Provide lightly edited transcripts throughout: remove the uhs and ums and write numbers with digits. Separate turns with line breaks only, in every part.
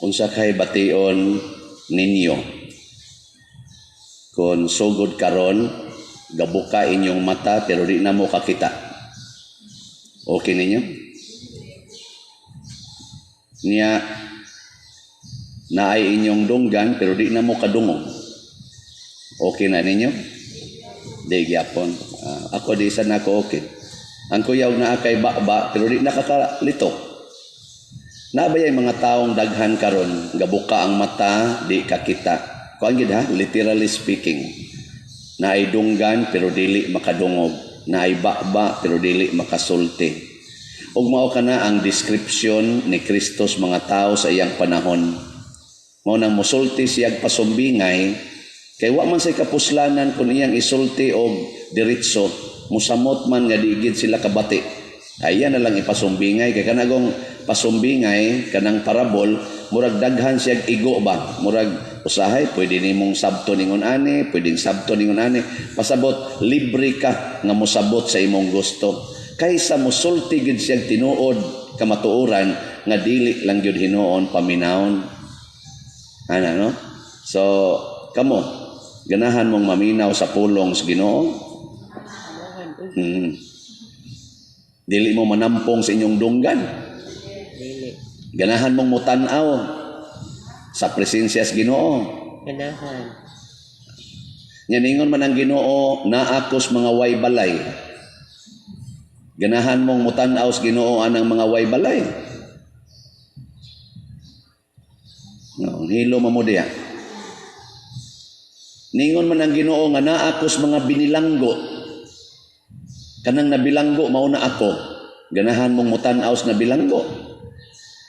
Unsa kay bation ninyo kung sugod karon gabuka inyong mata pero di na mo kakita? Okay ninyo? Niya naay inyong dunggan pero di na mo kadungog. Okay na ninyo? Di gyapon. Ako di sa nako okay. Ang kuyaw naa kay baba pero di nakakalitok. Naa bay mga taong daghan karon gabuka ang mata, di kakita? Kuan gid ha, literally speaking. Naay dunggan pero dili makadungog, naay baba pero dili makasulti. Ug mao kana ang description ni Kristo sa mga tao sa iyang panahon. Mao nang musulti siyag pasumbingay kay wa man say kapuslanan kun iyang isulti og diretso, musamot man nga di gid sila kabati. Ayan na lang ipasumbingay kay kanagong pasumbingay, kanang parabol, murag daghan siyag igo ba, murag usahay pwede nimong sabto ningon ani, pwedeng sabto ningon ani, pasabot libre ka nga mosabot sa imong gusto kaysa musulti gid siyag tinuod kamatuoran nga dili lang gyud hinuon paminawon ana, no? So kamo, ganahan mong maminaw sa pulong sa Ginoo?
Ganahan.
Dili mo manampong sa inyong dunggan?
Dili.
Ganahan mong mutan-aw sa presensya sa Ginoo?
Ganahan.
Nya ningon man ang Ginoo, naa ko's mga way balay. Ganahan mong mutan-aw sa Ginoo anang mga way balay? No, hilo man mo diya. Ningon man ang Ginoo nga naa ko's mga binilanggo. Kanang nabilanggo mao na ako. Ganahan mong mutan-aw sa nabilanggo?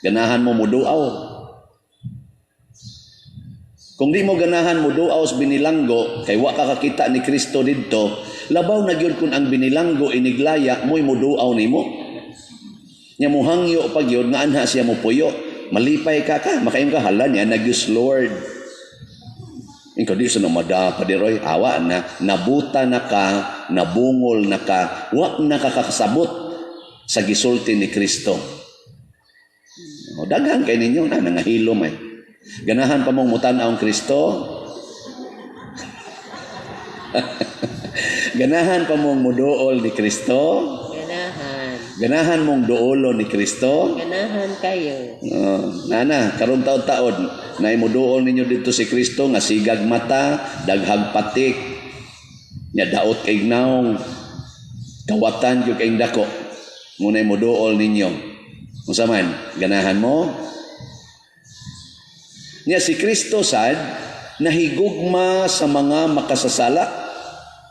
Ganahan mo muduaw? Kung di mo ganahan muduaw sa binilanggo kay wa ka kakita ni Kristo didto, labaw na gyud kun ang binilanggo iniglaya mo'y muduaw nimo. Nya muhangyo pa gyud nga anha siya mupuyo. Malipay ka ka, makaingon ka, "Hala niya nagyus Lord." Ikaw di sa namada pa di roy, awa na, nabuta na ka, nabungol na ka, wa na ka kakasabot sa gisulti ni Kristo. O, daghan kay ninyo na, nangahilom ay. Ganahan pa mong mutan-aw ang Kristo? Ganahan pa mong muduol ni Kristo?
Ganahan.
Ganahan mong duolo ni Kristo?
Ganahan kayo.
Oh, nana, karong taon-taon, na imuduol ninyo dito si Kristo nga sigag mata, daghag patik, nya daot kay naong, kawatan gyud kay dako. Muna imuduol ninyo. Unsa man, ganahan mo? Nya si Kristo sad nahigugma sa mga makasasala.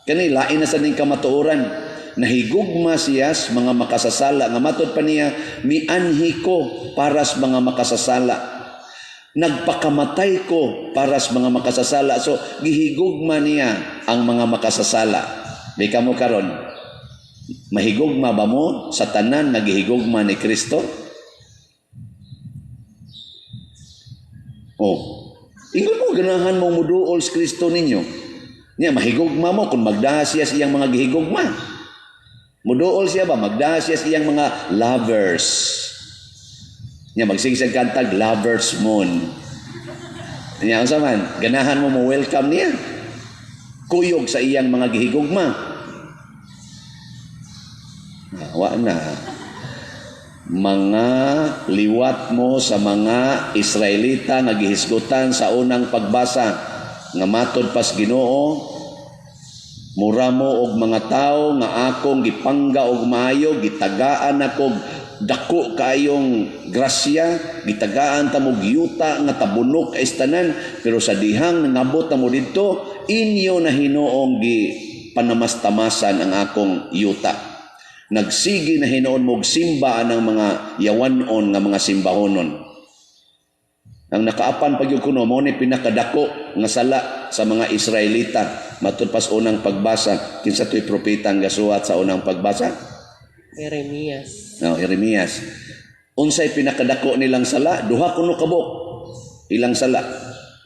Kani lain na sa ning kamatuoran. Nahigugma siya sa mga makasasala nga matod pa niya, mianhi ko para sa mga makasasala. Nagpakamatay ko para sa mga makasasala. So gihigugma niya ang mga makasasala. Di ka mo karon, mahigugma ba mo sa tanan nga gihigugma ni Kristo? Oh, ingon mo ganahan mo muduol sa Kristo ninyo. Niya mahigugma mo kung magdaha siya sa iyang mga gihigugma. Muduol siya ba? Magdaha siya sa iyang mga lovers. Niya magsige siya kantag Lovers Moon. Niya unsa man, ganahan mo mo welcome niya. Kuyog sa iyang mga gihigugma. Wa na. Mga liwat mo sa mga Israelita nga gihisgutan sa unang pagbasa nga matod pas Ginoo, mura mo og mga tawo nga akong gipangga og maayo, gitagaan akog dako kaayong grasya, gitagaan ta mo yuta nga tabunok ay tanan, pero sa dihang nangabot na mo didto, inyo na hinuong gipanamastamasan ang akong yuta. Nagsigi na hinuon mo og simba ang mga yawanon nga mga simbahonon. Ang nakaapan pag kuno mo ni pinakadako nga sala sa mga Israelita. Matud pas unang pagbasa, kinsa to'y propeta ang gasuwat sa unang pagbasa?
Jeremias.
No, Jeremias. Unsay pinakadako nilang sala? Duha kuno kabuk ilang sala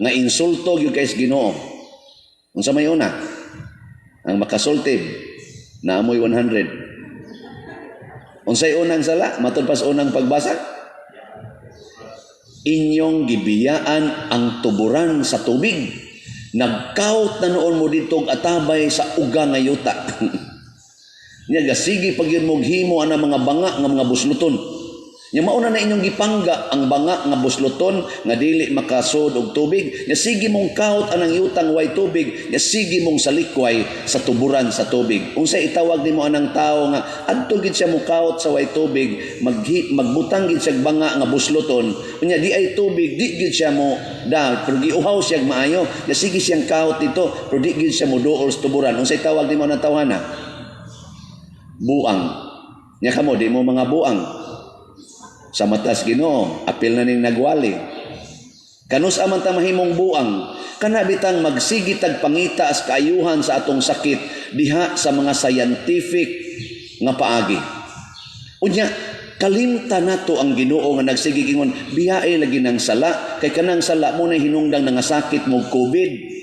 nga insulto gyud kay Ginoo. Unsa may una? Ang makasulti naamoy 100. Unsay unang sala? Matud pas unang pagbasa? Inyong gibiyaan ang tuburan sa tubig. Nagkaut na nuon mo dito atabay sa uga nga yuta. Nya gasigi pag yun mo himo ana mga banga nga mga busluton. Nya mauna na inyong gipangga ang banga nga busluton nga dili makasod og tubig. Nya sige mong kaut anang yutang way tubig, nya sige mong salikway sa tuburan sa tubig. Unsay itawag nimo anang tawo nga adto gid siya mokaut sa way tubig, magbutang gid siya banga nga busluton, unya di ay tubig, di gid siya mo da, pero giuhaw siya maayo, nya sige siyang kaut dito, pero di gid siya moduol sa tuburan. Unsay tawag nimo anang tawhana? Buang. Nya kamo di mo mga buang. Sa matas Ginoo, apil na ning nagwali. Kanus aman ta mahimong buang, kana bitang magsigi tag pangita as kaayuhan sa atong sakit diha sa mga scientific nga paagi. Unya kalimta nato ang Ginoo nga nagsige ingon, biyae lagi nang sala kay kanang sala mo na hinungdang nga sakit mo COVID.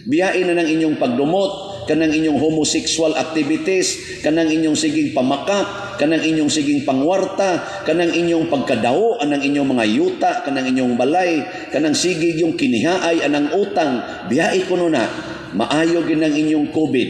Biyae na ng inyong pagdumot, kanang inyong homosexual activities, kanang inyong siging pamakak, kanang inyong siging pangwarta, kanang inyong pagkadao, anang inyong mga yuta, kanang inyong balay, kanang sigig yung kinihaay, anang utang, biyae kuno na, maayo gid ang inyong COVID.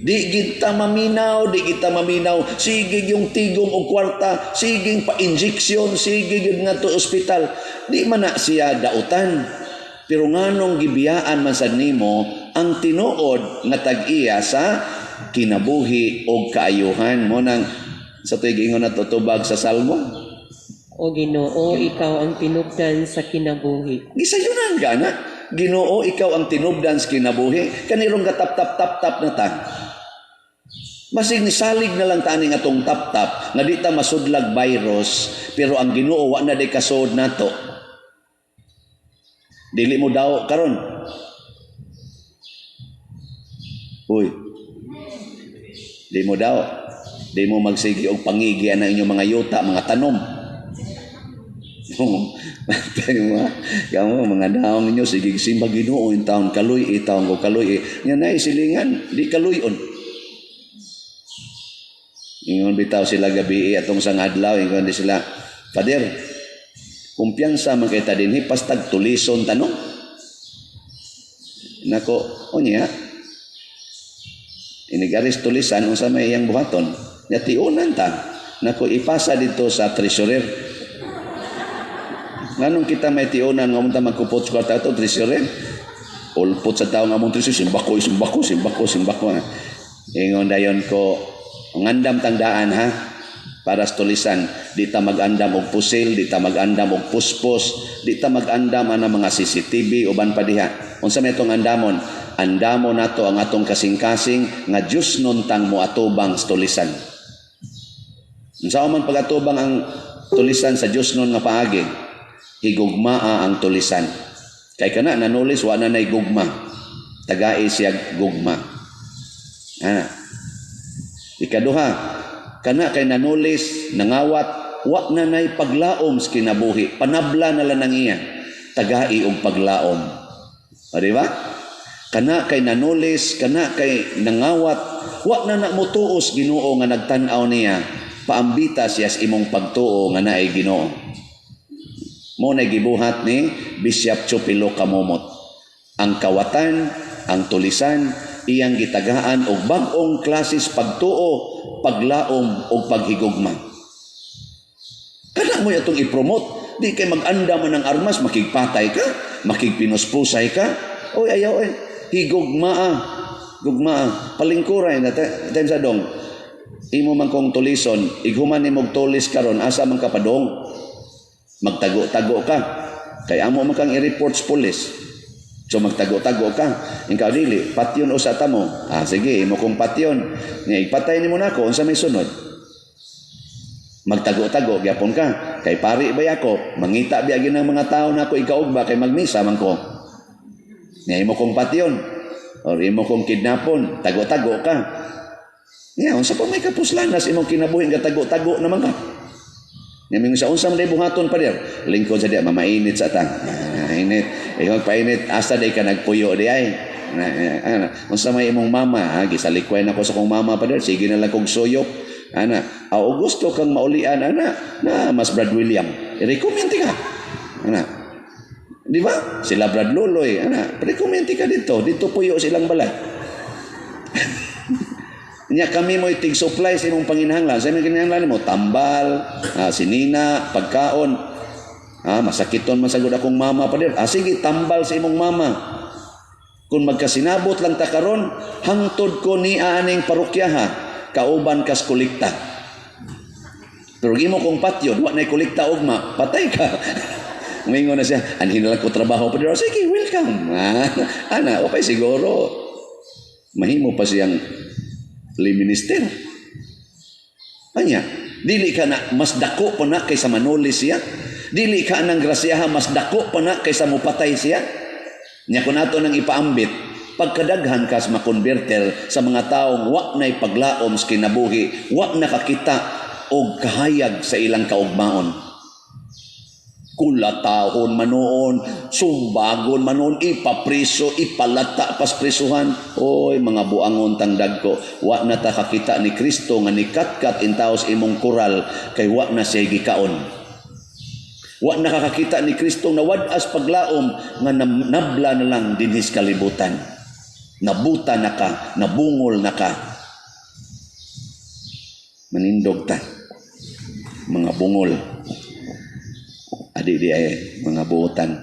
Di gid ta maminaw, di gid ta maminaw, sige yung tigom og kwarta, siging pa-injection, sige gyud ngadto ospital. Di man na siya dautan. Pero nganong gibiyaan man sad nimo ang tinuod nga tag-iya sa kinabuhi og kaayuhan mo nang sa tuig ingon na tutubag sa Salmo.
O Ginoo, ikaw ang tinubdan sa kinabuhi.
Gisayunan gana. Ginoo, ikaw ang tinubdan sa kinabuhi. Kanirong gatap-tap-tap-tap na ta. Masig nisalig na lang taning atong tap-tap nga di ta masudlag virus, pero ang Ginoo wa na day kasod nato. Dili mo daw karon. Uy. Di mo daw. Di mo magsige og pangigi ang inyong mga yuta, mga tanom. Kamo mga daong ninyo sige simba Ginoo in taon kaluy taon ko kaluy. Nya nay silingan di kaluyon. Ingon bitaw sila gabi atong sang adlaw, ingon di sila, Father, kumpiyansa man kay ta dinhi pastag tulison tanong. Nako, unya inigaris tulisan unsa may iyang buhaton. Nya tiunan ta. Nako, ipasa dito sa treasurer. Nganong kita may tiunan nga munta magkupot sa kwarta ato treasurer? Ulpot sa tao nga mong treasurer, simbako, simbako, simbako, simbako. Ingon dayon ko, ngandam tandaan ha, para sa tulisan, di ta mag-andam og pusil, di ta mag-andam og puspos, di ta mag-andam ana mga CCTV uban pa diha. Unsa may itong andamon? Andamon nato ang atong kasing-kasing nga Diyos nun tang moatubang sa tulisan. Unsa man pagatubang ang tulisan sa Diyos nun nga paagi? Higugmaa ang tulisan. Kay kana nanulis wa na nay gugma. Tagai siya gugma. Ana. Ikaduha, kana kay nanulis, nangawat, wa na nay paglaom sa kinabuhi. Panabla na lang ang iya. Tagai og paglaom. O, di ba? Kana kay nanulis, kana kay nangawat, wa na na mutuos Ginoo nga nagtan-aw niya. Paambita siya sa imong pagtuo nga naay Ginoo. Mo na gibuhat ni Bishop Chupilo Camomot. Ang kawatan, ang tulisan, iyang gitagaan og bag-ong klases pagtuo, paglaom og paghigugma. Kana mo atong i-promote, di kay mag-anda man ng armas, makigpatay ka, makigpinuspusay ka. Oy, ayaw eh. Higugmaa. Gugmaa. Palingkuray na time sa dong. Imo man kong tulison, ighuman nimo og tulis karon, asa man ka padong? Magtago-tago ka. Kay amo man kang i-report sa pulis. So magtago-tago ka. Ikaw dili, patyon usa ta mo. Ah, sige, imo kong patyon. Nya ipatay nimo nako, unsa may sunod? Magtago-tago gyapon ka. Kay pari ba ako? Mangita biya gyud ng mga tao nako ikaugba kay magmisa man ko. Nya imo kong patyon or imo kong kidnapon, tago-tago ka. Nya unsa pa may kapuslanas imong kinabuhi nga tago-tago naman ka. Nya mingon sa unsa man day buhaton pa dir? Lingkod sa diya mamainit sa tang. Ah, init. Ikaw painit asa day ka nagpuyo di ay. Na, unsa may imong mama ha? Gisalikway na ko sa kong mama pa dir. Sige na lang kog suyop. Ana, aw gusto kang maulian ana na mas Brad William. I-recommend ka. Ana. Di ba? Sila Brad Loloy, ana, pre-community ka dito. Dito puyo silang balay. Nya kami mo tig supply sa imong panginahanglan. Sa imong kinahanglan mo tambal, sinina, pagkaon. Masakiton man sagud akong mama pa dir. Sige, tambal sa imong mama. Kung magkasinabot lang ta karon, hangtod ko ni aning parokya ha, kauban kas kolekta. Pero imo kong patyon, wa na'y kolekta ugma, patay ka. Mingon na siya, anhin na lang ko trabaho pa dir. Sige, welcome. Ana, okay siguro. Mahimo pa siyang lay minister. Anya, dili ka na mas dako pa na kaysa manuli siya. Dili ka nang grasyaha mas dako pa na kaysa mupatay siya. Nya kun ato nang ipaambit, pagkadaghan kas makonverter sa mga taong wa na'y paglaom sa kinabuhi, wa nakakita og kahayag sa ilang kaugmaon. Kulatahon manoon, sumbagon manoon, ipapriso, ipalata pas prisuhan. Oy, mga buangon tang dagko, wa na ta kakita ni Kristo nga nikatkat intaos imong koral kay wa na siya gikaon. Wa na kakakita ni Kristo nga wad-as paglaom nga nabla na lang dinhis kalibutan. Nabuta na ka, nabungol na ka. Manindog ta. Mga bungol. Adi di ay mga buotan.